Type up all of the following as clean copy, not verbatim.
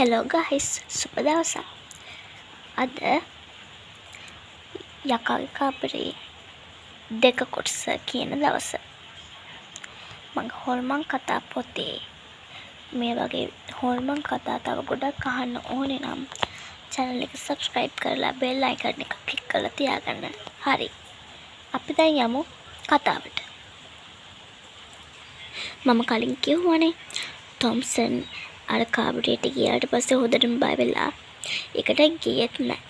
Hello guys, සුබ දවසක්. අද යකාගේ කාමරේ දෙක කොටස කියන දවස. මගේ හොල්මන් කතා පොතේ මේ වගේ හොල්මන් කතා තව ගොඩක් අහන්න ඕනේ නම් චැනල් එක සබ්ස්ක්‍රයිබ් කරලා බෙල් අයිකන් එක ක්ලික් කරලා තියාගන්න. හරි. අපි දැන් යමු කතාවට. මම කලින් කිව්වනේ, තොම්සන් අර කාමරේට ගියාට පස්සේ හොඳටම බය වෙලා ඒකට ගියෙත් නෑ.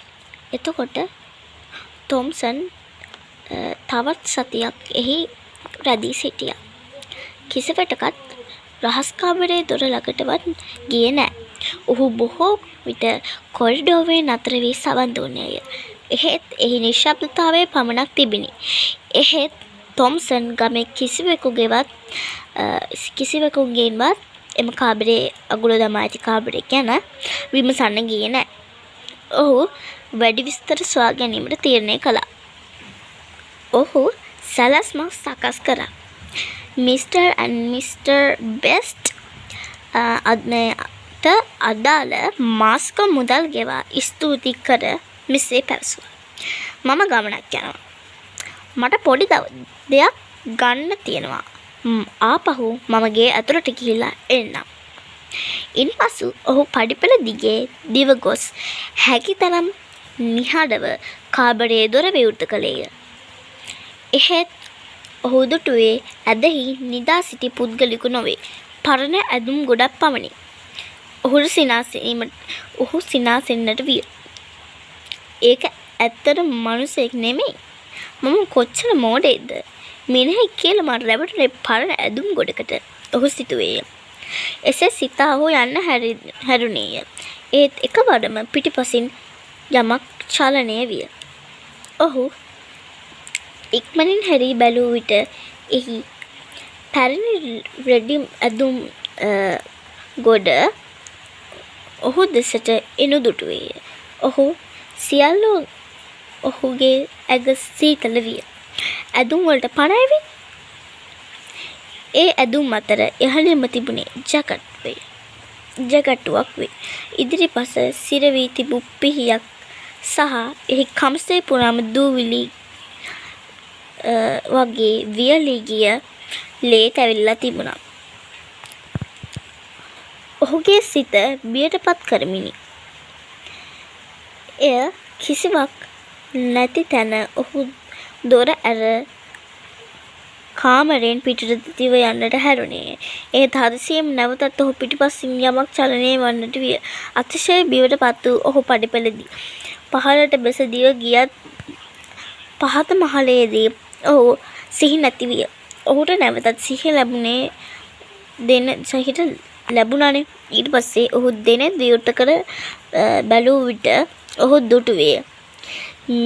එතකොට තොම්සන් තවත් සතියක් එහි රැඳී සිටියා. කිසිවිටකත් රහස් කාමරයේ දොර ළඟටවත් ගියේ නෑ. ඔහු බොහෝ විට කොරිඩෝවේ නතර වී සවන් දුන්නේය. එහෙත් එහි නිශ්ශබ්දතාවය පමණක් තිබිණි. එහෙත් තොම්සන් ගමේ කිසිවෙකුගෙන්වත් එම කාමරයේ අගුල දමා ඇති කාමරය ගැන විමසන්න ගියේ නෑ. ඔහු වැඩි විස්තර සොයා ගැනීමට තීරණය කළා. ඔහු සැලැස්මක් සකස් කරා. මිස්ටර් ඇන්ඩ් මිස්ටර් බෙස්ට් ට අදාළ මාසික මුදල් ගෙවා ස්තුති කර මෙසේ පැවසුවා. මම ගමනක් යනවා. මට පොඩි දෙයක් ගන්න තියෙනවා. ආපහු මම ගේ ඇතුළට ගිහිල්ලා එන්නම්. ඉන්පසු ඔහු පඩිපෙළ දිගේ දිව ගොස් හැකි තරම් නිහඬව කාමරයේ දොර විවෘත කළේය. එහෙත් ඔහු දුටුවේ ඇදෙහි නිදා සිටි පුද්ගලයෙකු නොවේ, පරණ ඇඳුම් ගොඩක් පමණි. ඔහු සිනාසෙන්නට විය. ඒක ඇත්තටම මනුස්සයෙක් නෙමෙයි. මම කොච්චර මෝඩයෙක්ද? මිනිහෙක් කියලා මං රැවටුනේ පරණ ඇඳුම් ගොඩකට. ඔහු සිතුවේය. එසේ සිතා ඔහු යන්න හැරුණේය. ඒත් එකවරම පිටුපසින් යමක් චලනය විය. ඔහු ඉක්මනින් හැරී බැලූ විට එහි පැරණි රෙදි ඇඳුම් ගොඩ ඔහු දෙසට එනු දුටුවේය. ඔහු සියල්ල ඔහුගේ ඇඟ සීතල විය. ඇඳුම් වලට පණ ඇවිත් ඒ ඇඳුම් අතර ඉහළින්ම තිබුණේ ජැකට්ටුවක් වේ. ඉදිරිපස සිර වී තිබූ පිහියක් සහ එහි කමිසය පුරාම දූවිලි වගේ වියලී ගිය ලේ තැවිලිලා තිබුණා. ඔහුගේ සිත බියට පත් කරමිනි. එය කිසිවක් නැති තැන ඔහු දොර ඇර කාමරයෙන් පිටට දිව යන්නට හැරුණේය. එහෙත් හදිසියෙම නැවතත් ඔහු පිටුපසින් යමක් චලනය වන්නට විය. අතිශය බියට පත් වූ ඔහු පඩිපෙළ පහළට බැස දිව ගියත් පහත මහලේදී ඔහු සිහි නැති විය. ඔහුට නැවතත් සිහිය ලැබුණේ දෙන සහිත ලැබුණානේ. ඊට පස්සේ ඔහු දෙනෙත් විවෘත කර බැලූ විට ඔහු දුටුවේ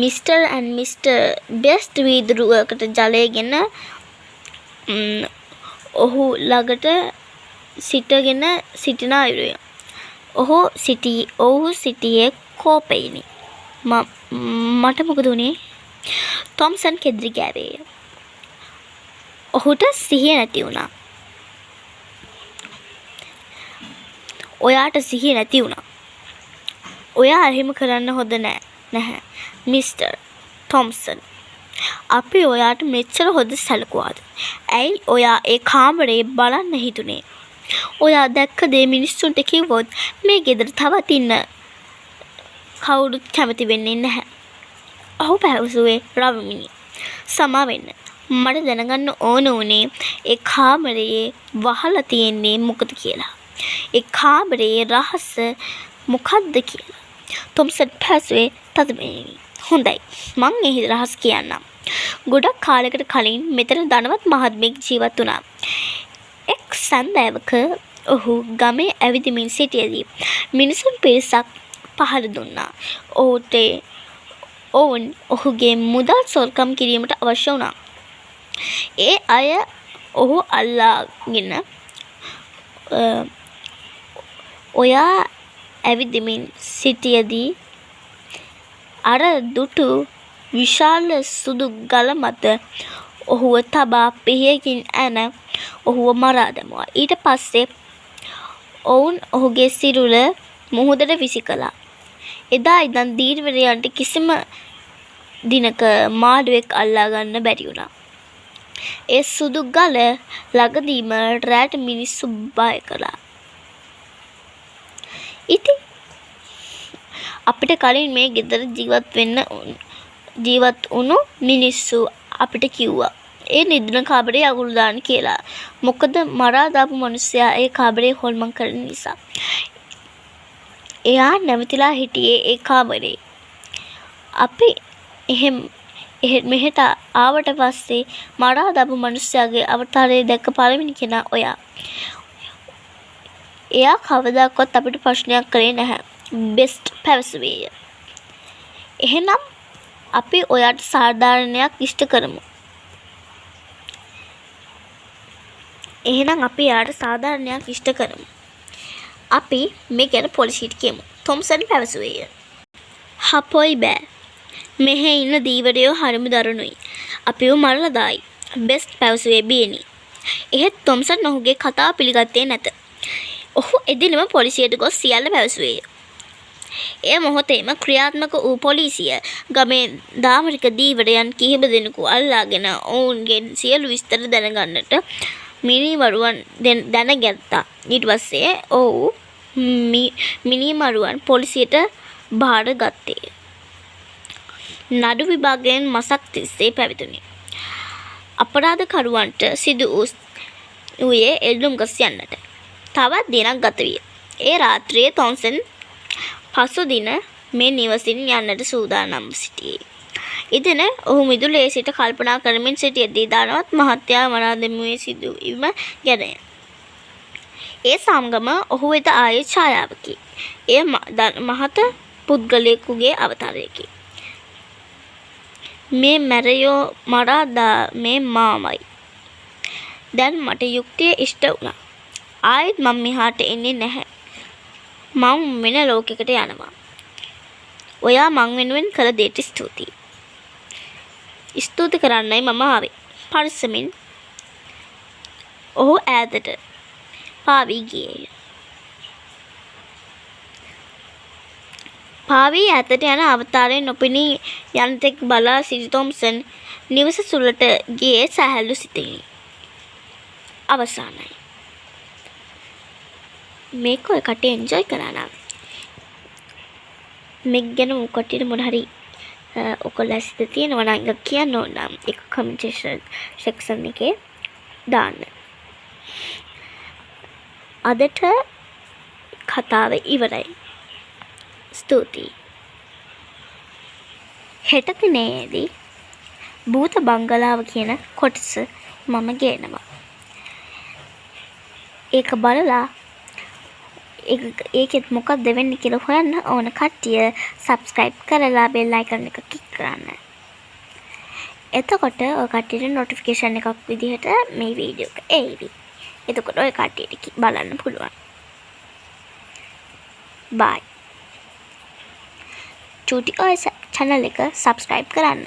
මිස්ටර් ඇන්ඩ් මිස්ටර් බෙස්ට් වීදුරුවකට ජලය ගෙන ඔහු ළඟට සිටගෙන සිටින අයුරුය. ඔහු සිටියේ කෝපයෙනි. මට මොකද වුනේ? තොම්සන් කෙඳිරි ගෑවේය. ඔහුට සිහිය නැති වුණා. ඔයාට සිහිය නැති වුණා. ඔයා එහෙම කරන්න හොඳ නැහැ මිස්ටර් තොම්සන්. අපි ඔයාට මෙච්චර හොඳ සැලකුවාද? ඇයි ඔයා ඒ කාමරේ බලන්න හිතුනේ? ඔයා දැක්ක දේ මිනිස්සුන්ට කිව්වොත් මේ ගෙදර තවත් ඉන්න කවුරුත් කැමති වෙන්නේ නැහැ. ඔහු පැවසුවේ රවුමිනි. සමා වෙන්න. මට දැනගන්න ඕන වුණේ ඒ කාමරයේ වහලා තියෙන්නේ මොකද කියලා. ඒ කාමරයේ රහස මොකක්ද කියලා. තොම්සන් පැවසුවේ තදබිනිනි. හොඳයි. මං එහි රහස් කියන්නම්. ගොඩක් කාලෙකට කලින් මෙතන ධනවත් මහත්මයෙක් ජීවත් වුණා. එක් සන්දෑවක ඔහු ගමේ ඇවිදමින් සිටියදී මිනිසුන් පිරිසක් පහර දුන්නා. ඔවුන් ඔහුගේ මුදල් සොරකම් කිරීමට අවශ්‍ය වුණා. ඒ අය ඔහු අල්ලාගෙන ඔයා ඇවිදමින් සිටියදී අර දුටු විශාල සුදු ගල මත ඔහුව තබා පිහියකින් ඇන ඔහුව මරා දැමුවා. ඊට පස්සේ ඔවුන් ඔහුගේ සිරුර මුහුදට විසි කළා. එදා ඉඳන් ධීවරයන්ට කිසිම දිනක මාළුවෙක් අල්ලා ගන්න බැරි වුණා. ඒ සුදු ගල ළඟදීම රෑට මිනිස්සු බය කළා. ඉතින් අපිට කලින් මේ ගෙදර ජීවත් වුණු මිනිස්සු අපිට කිව්වා ඒ නිදන කාමරේ අගුළු දාන්න කියලා. මොකද මරා දාපු මනුස්සයා ඒ කාමරේ හොල්මන් කරන නිසා. එයා නැවතිලා හිටියේ ඒ කාමරේ. අපි එහෙම මෙහෙට ආවට පස්සේ මරා දාපු මනුස්සයාගේ අවතාරය දැක්ක පළවෙනි කෙනා ඔයා. එයා කවදාකවත් අපිට ප්‍රශ්නයක් කළේ නැහැ. බෙස්ට් පැවසුවේය. එහෙනම් අපි ඔයාට සාධාරණයක් ඉෂ්ට කරමු. එහෙනම් අපි එයාට සාධාරණයක් ඉෂ්ට කරමු. අපි මේ ගැන පොලිසියට කියමු. තොම්සන් පැවසුවේය. හපොයි බෑ. මෙහෙ ඉන්න ධීවරයෝ හරිම දරුණුයි. අපිව මරලා දායි. බෙස්ට් පැවසුවේ බියෙනි. එහෙත් තොම්සන් ඔහුගේ කතාව පිළිගත්තේ නැත. ඔහු එදිනම පොලිසියට ගොස් සියල්ල පැවසුවේය. එය මොහොතේම ක්‍රියාත්මක වූ පොලිසිය ගමේ දාමරික ධීවරයන් කිහිප දෙනෙකු අල්ලාගෙන ඔවුන්ගෙන් සියලු විස්තර දැනගන්නට මිනීමරුවන් දැනගත්තා. ඊට පස්සේ ඔහු මිනීමරුවන් පොලිසියට භාර ගත්තේය. නඩු විභාගයෙන් මසක් තිස්සේ පැවතුණි. අපරාධකරුවන්ට සිදු වූයේ එල්ලුම් ගස් යන්නට. තවත් දිනක් ගත විය. ඒ රාත්‍රියේ තොම්සන් පසු දින මේ නිවසින් යන්නට සූදානම්ව සිටියේ. එදින ඔහු මිදුලේ සිට කල්පනා කරමින් සිටියදී ධනවත් මහත්තයා මරා දැමුවේ සිදුවීම ගැනය. ඒ සමගම ඔහු වෙත ආයේ ඡායාවකි. එය මහත පුද්ගලයෙකුගේ අවතාරයකි. මේ මැරයෝ මරා දැම්මේ මාවයි. දැන් මට යුක්තිය ඉෂ්ට වුණා. ආයෙත් මං මෙහාට එන්නේ නැහැ. මං වෙන ලෝකෙකට යනවා. ඔයා මං වෙනුවෙන් කළ දෙයට ස්තුතියි. ස්තුති කරන්නයි මම ආවේ. පරිස්සමින් ඔහු ඈතට පාවී ගියේය. පාවී ඈතට යන අවතාරය නොපෙනී යන තෙක් බලා සිටි තොම්සන් නිවස තුළට ගියේ සැහැල්ලු සිතිනි. අවසානයි. මේක ඔය කට්ටිය එන්ජොයි කරා නම් මේක ගැන ඔය කට්ටියට මොන හරි ඔයගොල්ලෝ ඇසිත තියෙනවා නම් ඒක කියන්න ඕන නම් ඒක කමෙන්ට් සෙක්ෂන් එකේ දාන්න. අදට කතාව ඉවරයි. ස්තුතියි. හෙට දිනයේදී භූත බංගලාව කියන කොටස මම ගේනවා. ඒක බලලා ඒකෙත් මොකක්ද වෙන්නේ කියලා හොයන්න ඕන කට්ටිය සබ්ස්ක්‍රයිබ් කරලා බෙල් අයිකන් එක ක්ලික් කරන්න. එතකොට ඔය කට්ටියට නොටිෆිකේෂන් එකක් විදිහට මේ වීඩියෝ එක එයිවි. එතකොට ඔය කට්ටියට බලන්න පුළුවන්. බයි. චූටි ඔය චැනල් එක සබ්ස්ක්‍රයිබ් කරන්න.